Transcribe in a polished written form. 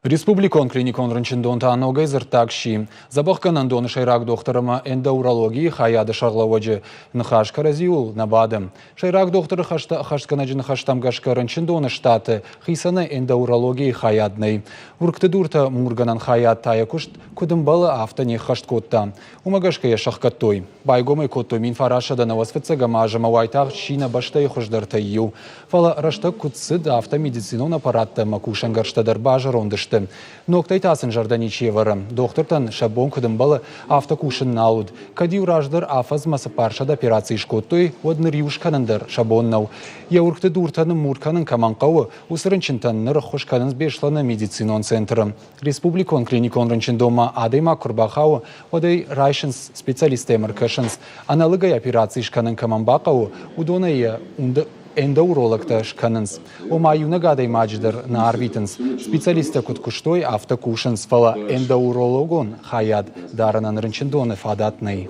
Республикон клиникон рынчындон та ногӕй дзырддаг сси. Дзӕбӕхгӕнӕндоны сӕйраг дохтыр ӕмӕ эндоурологийы хайады сӕргълӕууӕджы ныхас кӕрӕдзиуыл нӕ бады. Сӕйраг дохтыры хӕстӕ ӕххӕстгӕнӕджы ныхӕстӕм гӕсгӕ рынчындоны штаты хицӕнӕй эндоурологийы хайад нӕй. Уыргты дуртӕ мургӕнӕн хайад та йӕ куыст куыд ӕмбӕлы, афтӕ не ххӕст кодта. Уымӕ гӕсгӕ йӕ сӕхгӕдтой. Байгом ӕй кодтой 1995 азы ӕмӕ уайтагъд сси нӕ бӕстӕйы хуыздӕртӕй иу. Фӕлӕ рӕстӕг куыд цыд, афтӕ медицинон аппараттӕ ӕмӕ кусӕнгӕрзтӕ дӕр базӕронд сты. Ногтӕй та сын зӕрдӕ ничи ӕвӕры. Дохтыртӕн сӕ бон куыд ӕмбӕлы, афтӕ кусын нал уыд. Кӕд-иу раздӕр афӕдзмӕ цыппарсӕдӕ операци скодтой, уӕд ныр иу скӕнын дӕр сӕ бон нӕу. Йӕ уыргты дуртӕ ныммур кӕнын кӕмӕн хъӕуы, уыцы рынчынтӕн ныр ӕххуыс кӕнынц Беслӕны медицинон центры. Республикон клиникон рынчындонмӕ адӕймаг куы рбахауы, уӕд ӕй райсынц специалисттӕм ӕркӕсынц. Ӕнӕлыгӕй операци скӕнын кӕмӕн бахъӕуы, уыдонӕй йӕ эндоурологтӕ скӕнынц. Ома иунӕг адӕймаджы дӕр нӕ арвитынц. Специалисттӕ куыд куыстой, афтӕ кусынц, фӕлӕ эндоурологон хайад дарынӕн рынчындоны фадат нӕй.